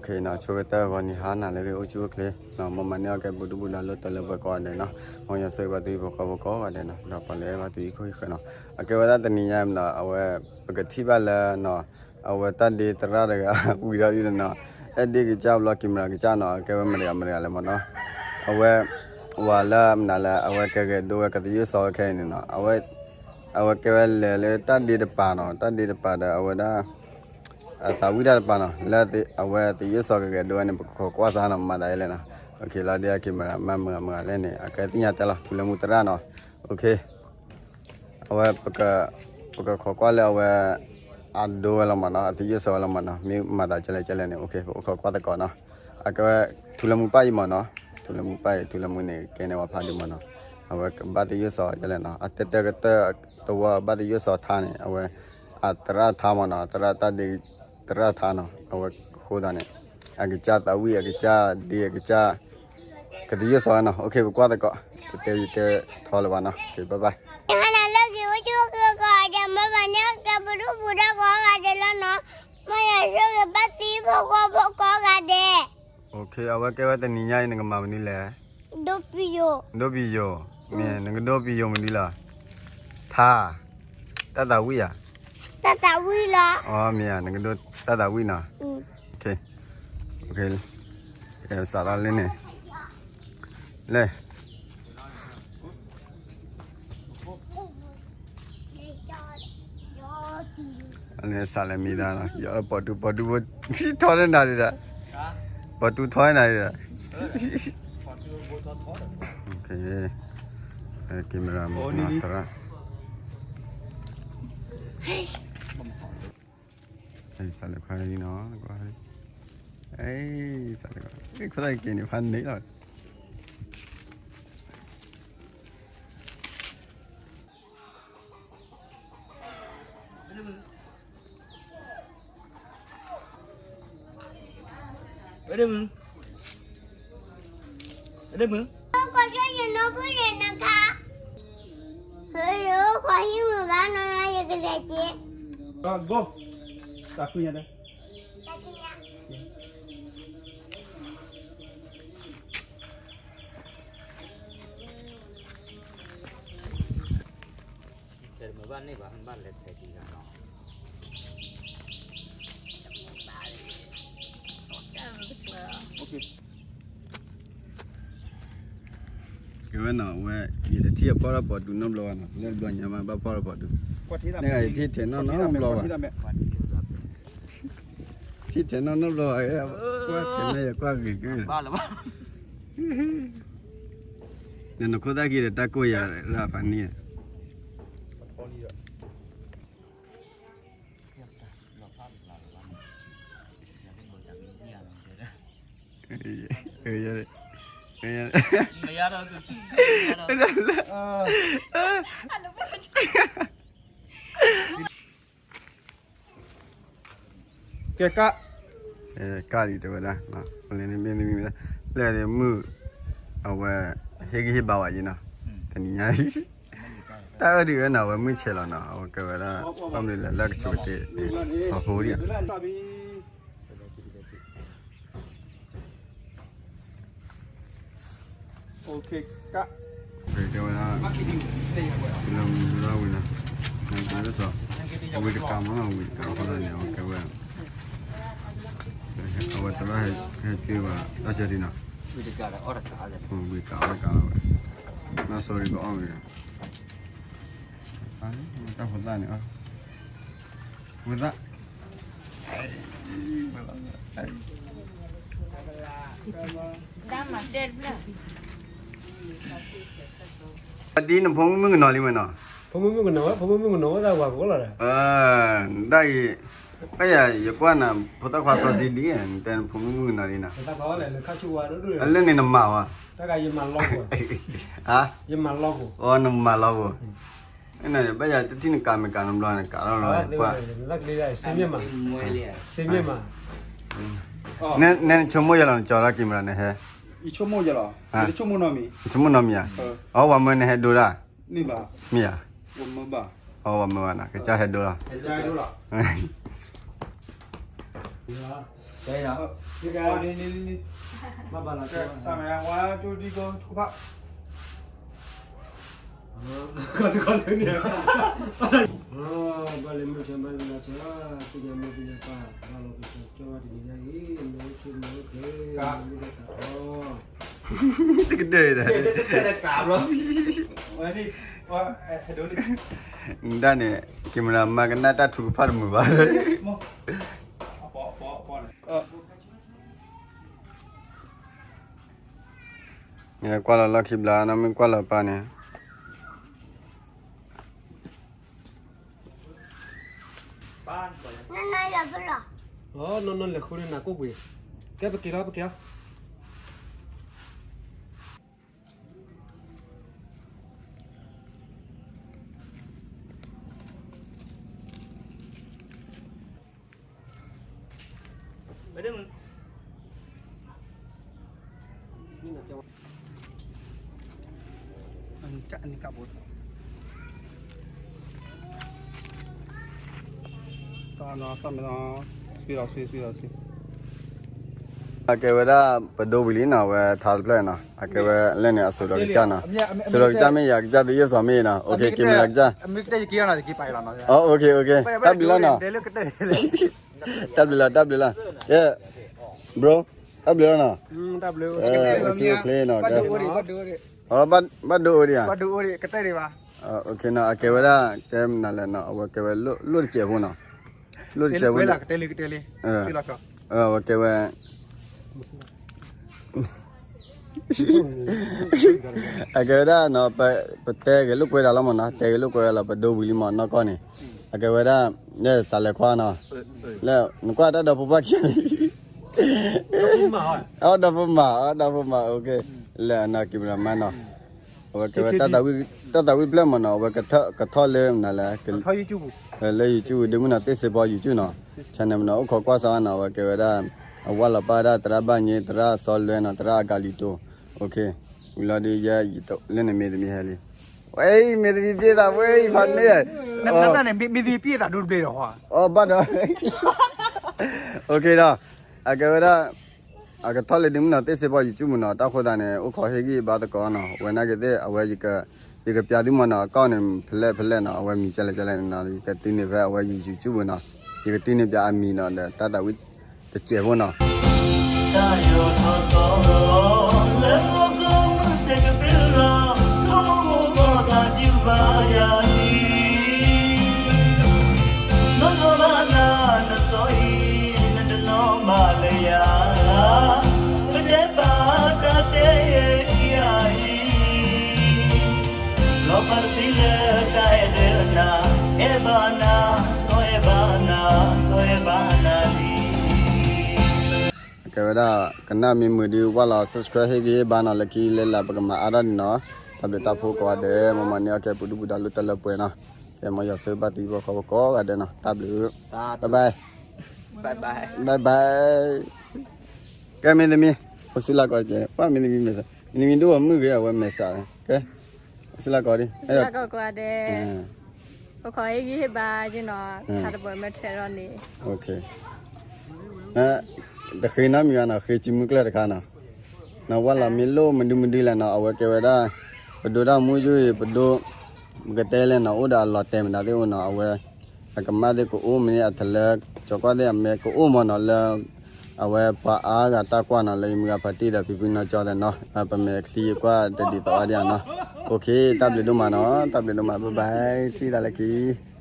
နီၤ, ဆိကတၢၢ်ဂီၤနံၤဟါနၤလၢအဂ့ၤ အိၣ်ဆူၣ်အိၣ်ချ့နီၤ, မ်မၤန့ၢ်အီၣ်ကဲပူၤဒူပူၤဒါ လၢတၢ်လၢပှဲၤကိးဂၤဒဲးနီၤ, မ်ယွၤဆိၣ်ဂ့ၤဘၣ်သုဟံၣ်ဖိဃီဖိကိးဂၤဒဲးနီၤ, ဒီးပှၤလၢအဲၣ်ဘၣ်သုဟံၣ်ခိၣ်ဟံၣ်ဃၢၤနီၤ, အကဲဝဲဒၣ်တနံၤညါမနီၤ, အဝဲ ပကထံၣ်ဘၣ်လၢနီၤ, အဝဲတၢ်ဒ့သရၣ်တဂၤ ဝံၤဒီးဒ်နီၤ, အဲၣ်ဒ့ကစၢ်ဘျီ camera ကစၢ်နီၤ, အကဲဝဲမတၤတဂၤမတၤတဂၤလဲၣ်မနီၤ, အဝဲ ဝၤလၢမနုၤလဲၣ် အဝဲကဂဲၤဒိဝဲကသယုၢ်စီဝဲခဲအံၤန့ၣ်နီၤ, အဝဲ အဝဲကဲဝဲလဲၤလၢတၢ်ဒ့တပၤနီၤ, တၢ်ဒ့တပၤဒီးအဝဲဒၣ် အသးဝံၣ်တၢ်တပၤနီၤ, လၢအဝဲသယုၢ်စီကဂဲၤဒိဝဲန့ၣ် ပကခိးကွၢ်စါနီၤ, မၤသးဒ်လဲၣ်နီၤ, လီၤဒ်အ camera မၤမုာ်မုာ်ဂၤလဲၣ်န့ၣ် အကသ့ၣ်ညါတဲလီၤ ထူလၢမူသရၣ်နီၤ, အဝဲ ပကခိးကွၢ်လၢအဝဲ အဒိဝဲလီၤမနီၤ, အသယုၢ်စီဝဲလီၤမနီၤ, မ့ၢ်မၤသးကဲလဲၣ်ကဲလဲၣ်န့ၣ် ပကခိးကွၢ်သကိးနီၤ, အကဲဝဲ ထူလၢမူပၢ်အံၤမနီၤ, ထူလၢမူပၢ်အံၤ ထူလၢမူန့ၣ် ကဲန့ၢ်ဝဲဖးဒိၣ်မနီၤ, အဝဲကဘၣ်သယုၢ်စီကဲလဲၣ်နီၤ, အတၢတၢကတၢၢ်တဝီဘၣ်သယုၢ်စီထါန့ၣ် အဝဲ အသရၣ်ထါမနီၤ, သရၣ်တၢ်ဒ့ သရၣ်ထါနီၤ, အဝဲဃိသးန့ၣ် အကစၢ်သးဝံၣ် အကစၢ်ဒ့ အကစၢ် ကသယုၢ်စီနီၤ, ပကွၢ်သကိး, တတဲယတဲထီလၢၤဘၣ်နီၤ, ဘၣ်ဘၣ်, ဟါနၤလၢဂ့ၤ အိၣ်ဆူၣ်အိၣ်ချ့ကိးဂၤဒဲး, မ်မၤန့ၢ်အီၣ်ကဲပူၤဒူပူၤဒါကိးဂၤဒဲးလီၤနီၤ, မ်ယွၤဆိၣ်ဂ့ၤဘၣ်သုဟံၣ်ဖိဃီဖိကိးဂၤဒဲး အဝဲကဲဝဲတနံၤညါအံၤ နကမၤမနုၤလဲၣ်, ဒိပယိၤ, ဒိပယိၤ, မ့ၢ် နကဒိပယိၤမနုၤလီၤ, ထါ, တၢ်သးဝံၣ်ဧါ, တၢ်သးဝံၣ်လီၤ, အမ့ၢ်ဧါ, နကဒိတၢ်သးဝံၣ်နီၤ, စးထီၣ်လၢန့ၣ်, လဲၣ် စးလဲၤမံၤဒါနီၤ, ယပိာ်တူ ပိာ်တူ ထီၣ်န့ၢ်နၤဒံးဒီး, ပိာ်တူထီၣ်န့ၢ်နၤဒံးဒီး, ကဲမရၤမသရၣ်, စးလဲၤခွါလံနီၤ, စးလဲၤခွါ, ခိၣ်သၣ်က့ၤန့ၣ် ဖးန့ၢ်လီၤ ဝဲဒၣ်မုၢ်, ဝဲဒၣ်မုၢ်, ခွါဟံၣ်မုၢ်ဘၣ်နီၤနီၤ ယကလဲၤက့ၤ, တၢ်ခွံညါဒီး, တၢ်ခွံညါ ကဲဝဲနီၤ, ဝဲ ယတထံၣ်အဖီၣ်ထီၣ်ပိာ်တူနီတဘျီဘၣ်နီၤ, လၢတဘျီညါမး ဘၣ်ဖီၣ်ထီၣ်ပိာ်တူ, နကယထံၣ်ထဲနီၢ်နီၢ်ဘျီဘၣ်, ထံၣ်ထဲနီၢ်နီၢ်ဘျီဘၣ်, ကွၢ်ထဲနီၢ်ယကွၢ်ဂ့ၤက့ၤ, နနခိၣ်သၣ်က့ၤဒီးတၢ်ကိၢ်ယၤရၣ်ဖးန့ၣ် ကဲကၣ်, ကၣ်လံတဲဝဲဒၣ်, လဲၤမုၢ်, အဝဲ ဟ့ၣ်ဂံၢ်ဟ့ၣ်ဘါဝဲယံၤနီၤ, တနံၤညါအံၤ တၢ်အၢဒုးဝဲနီၤ အဝဲမုၢ်ဆဲးလီၤနီၤ, အဝဲကဲဝဲဒၣ် ဘၣ်မနုၤလဲၣ် လၢကဆိကတ့ၢ် ပှၤဖိဒံး ကဲဝဲဒၣ် လၢမုၢ်ရၣ်ဝံၤနီၤ, ဝံၤတကးမးနီၤ, ဝံၤတကးအဃိသတးန့ၣ် အဝဲကဲဝဲ အဝဲသရၣ်ဟဲက့ၤဘၣ်တၢ်ဆၢထံနီၤ, ဝံၤတကးအီၣ်တကးလီၤဝဲ, နီၢ်စီၤဒံးကအီၣ်ဝံၤဒီး တၢ်ဖိသၣ်န့ၣ်အီၣ်, ဖိသၣ် ဒ်နဖိမုၣ်မုၣ်ကနီၤလံမ့ၢ်နီၤ, ဖိမုၣ်မုၣ်ကနီၤဝဲ ဖိမုၣ်မုၣ်ကနီၤဝဲသးဝၤကအိၣ်လီၤဒီး, ဒ်အံၤ, ဘၣ်ယၤ ယကွၢ်နၤ ဖိသၣ်ခွါစီၤဒံဒံ နတဲနဖိမုၣ်မုၣ်ကနီၤလံနီၤ, အလၢန့ၣ်နမၤဝဲ, ယမၤလီၤ, အနမၤလီၤဘိ, ဘၣ်ယၤတထံၣ်နကးမ့ၢ်ကးနဘျီ နကးလီၤလီၤ, နဆိကမိၣ်ယဲလီၤ နကၠီၤလီၤက့ၤမး နဟဲ, ဆိကမိၣ်နီတမံၤ, အဝၤမၢနဟဲဒိဒၣ်, မ့ၢ်ဧါ, အဝၤမၢဘၣ်နီၤ ကစၢ်ဟဲဒိလီၤ, ကဲယၤ, မ့ၢ်ဘၣ်လီၤကဲ, စမယၤ one two three go ထုကဖၣ်, ကီၢ်တကီၢ်လၢန့ၣ်, ဘၣ်လၢမုၢ်ဆါဘၣ်လၢလါဆါ, သ့ၣ်ညါမိၢ်သ့ၣ်ညါပၢ်, ဘၣ်လီၤပစီၤကၠီဝဲတနံၤညါအံၤ, မ့ၢ်အိၣ်ဆူၣ်မ့ၢ်အိၣ်ချ့, မ့ၢ်အိၣ်တၢ်ထီ တကဒၢၢ်တကဒၢၢ်, နဒၣ်န့ၣ် camera မၤကနၣ်တၢ်ထုကဖၣ်တမုာ်ဘၣ်. ကွၢ်လီၤလီၢ်ခံဘျီ နီၢ်မ့ၢ်ကွၢ်လီၤပၢ်န့ၣ် နီၢ်နီၢ်လဲၤဃုန့ၣ်နၤကိၣ်ပှ့ၤ, ကဲပက့ၤလီၤ ပက့ၤလီၤ. အကဲဝဲဒၣ် ပဒိဝံၤလံနီၤ အဝဲထါတဖျၢၣ်နီၤ အကဲဝဲလၢန့ၣ် အစိာ်ဒီးကစၢ်နီၤ စိာ်ဒီးကစၢ်မ့ၢ်ယၤ ကစၢ်သယိၢ်စီၤမ့ၢ်နီၤ camera ကစၢ် တၢ်ဘျုးလီၤနီၤ တၢ်ဘျုးလီၤ တၢ်ဘျုးလီၤ ကဲ bro တၢ်ဘျုးလီၤနီၤ အိၣ်ဆူၣ်အိၣ်ချ့နီၤ ကဲ ဘၣ်ဒိအိၣ်ဒံးဧါ နီၤ အကဲဝဲဒၣ် ကဲမနုၤလဲၣ်နီၤ အဝဲကဲဝဲလိၣ်တစဲးဖိနီၤ လိၣ်တစဲးဖိ အဝဲကဲဝဲ အကဲဝဲဒၣ်နီၤ ပတဲဂဲၤလိာ်ကွဲဒၣ်လီၤမ့ၢ်နီၤ တဲဂဲၤလိာ်ကွဲလီၤ ပဒိဝံၤလံမ့ၢ်နီၢ်ကီၢ်န့ၣ် အကဲဝဲဒၣ် လၢစးလဲၤခွါနီၤ လၢ နကွၢ်တၢ်ဒီဖိပှၢ်ခံန့ၣ် အဒီဖိမး အဒီဖိမး လၢအနီၢ်ကံၤမရၤမါနီၤ အဝဲကဲဝဲ တၢ်သးဝံၣ်တဖျၢၣ်မ့ၢ်နီၤ အဝဲကထီၣ်လၢမနုၤလဲၣ် လၢ YouTube ဒုးမုၢ်နီၤ တ့ၢ်စ့ဘီ YouTube နီၤ channel မ့ၢ်နီၤ အိၣ်ခိးကွၢ်စးနီၤ အဝဲကဲဝဲဒၣ် အဝၢ်လီၤပၢ်ဒၣ်သရၣ်ဘၣ်ညိ သရၣ်စီလွဲနီၤ သရၣ်အကၤလံၤတိၤ ဝံၤလီၤဒုးယဲ လၢန့ၣ်မ့ၢ်တမံၤဟဲလံ ဝဲအံၤ မ့ၢ်တမံၤပျ့ၣ်သးဝဲအံၤဖးန့ၣ် မ့ၢ်တမံၤပျ့ၣ်သးဒိတဘျ့ၣ်ဒီး အီဘၣ်ဒီး ဒီး အကဲဝဲဒၣ် အကထီၣ်လၢဒုးမုၢ်နီၤ တ့ၢ်စ့ဘီ YouTube မ့ၢ်နီၤ တၢ်ဃိသးန့ၣ် အိၣ်ခိးဟ့ၣ်ဂံၢ်ဘါသကိးနီၤ ဝဲနာ်က့ၤသ့ၣ် အဝဲ ယကပျးသုမ့ၢ်နီၤ အကီၢ်န့ၣ် ဖဲလဲၣ်ဖဲလဲၣ်နီၤ အဝဲမံၤကဲလဲၣ်ကဲလဲၣ်နီၤ ယကတုၤန့ၢ်ဖဲအဝဲ YouTube နီၤ ယကတုၤန့ၢ်ပျးအမံၤနီၤ ဒီးတၢ်သးဝံၣ်တစဲးဖိနီၤ တၢ်ယိးထီၣ်သီ လၢဟီၣ်ခိၣ်မုၢ်စ့ၢ်ကပျုၢ်လီၤ ထီဘိခိၣ်သးဒုးဘၣ်ယၤလံ နီၢ်နီၢ်ဘၣ်နၤ နစီအံၤ နတနီၣ်ဘၣ်လၢယၤ ပတဲဘၣ်တၢ်တဲထံအံၤ လီၤပာ်တသ့လၢတၢ်အဲၣ်ဒိးနၤ အဲၣ်ဘၣ်နၤ စီအဲၣ်ဘၣ်နၤ စီအဲၣ်ဘၣ်နၤလံ ကဲဝဲဒၣ် ကနၣ်မ့ၢ်မုာ်ဒုး ဝၢ်လီၤ subscribe ဟ့ၣ်ဂံၢ်ဟ့ၣ်ဘါနီၤ လၢခံလၢလာ် ပကမၤအါထီၣ်န့ၣ်နီၤ တၢ်ဘျုးတၢ်ဖှိၣ်ကိးဂၤဒဲး မ်မၤန့ၢ်အီၣ်ကဲပူၤဒုၣ်ပူၤဒါ လၢတၢ်လၢပှဲၤနီၤ ကဲမ်ယွၤဆိၣ်ဂ့ၤဘၣ်သုဟံၣ်ဖိဃီဖိကိးဂၤဒဲးနီၤ တၢ်ဘျုး bye bye bye bye ကဲမ့ၢ်သမံး အိၣ်ဆူၣ်လၢ်ကီးတက့ၢ် ပှၤမ့ၢ်သမံးမဲာ်ဆှး မ့ၢ်သမံးဒိၣ်အမုၣ်ဂ့ၤ အဝဲမဲာ်ဆှး ကဲ အိၣ်ဆူၣ်လၢ်ကီးဒံး ကိးဂၤဒဲး အိၣ်ခိးဟ့ၣ်ဂံၢ်ဟ့ၣ်ဘါယနီၤ ထါတပှဲၤမ့ၢ်ထဲးထီၣ်န့ၣ် တဃ့နီတမံၤဘၣ်နီၤ ဃ့စုမုၢ်ကျၢၢ်တခါနီၤ နဝၢ်လီၤမ့ၢ်လိၣ်မနုၤမနုၤလဲၣ်နီၤ အဝဲကဲဝဲဒၣ် ပဒိတၢ်မူယုၢ်အံၤ ပဒိ ပကတဲလဲၣ်နီၤ အိၣ်ဒီးအလီၤတဲာ်မတၤသ့ၣ်အိၣ်နီၤ အဝဲ အကမၣ်သ့ၣ်ကအိၣ်မ့ၢ်န့ၣ် အထလၢ ကၠီၤကွၢ်သ့ၣ်အမဲကအိၣ်မ့ၢ်နီၤ လၢ အဝဲပှၤအါဂၤတၢ်ကွၢ်နီၤ လၢယမုၢ်ဂၤဖးတံၢ်ဒီးဖံဖုနီၢ်ကၠီသဲးနီၤ ပမဲာ်ချံယကွၢ်တဒ်သိးအါဒံးနီၤ OK တၢ်ဘျုးဒိၣ်မးနီၤ တၢ်ဘျုးဒိၣ်မး bye bye ထံၣ်သးလၢခံ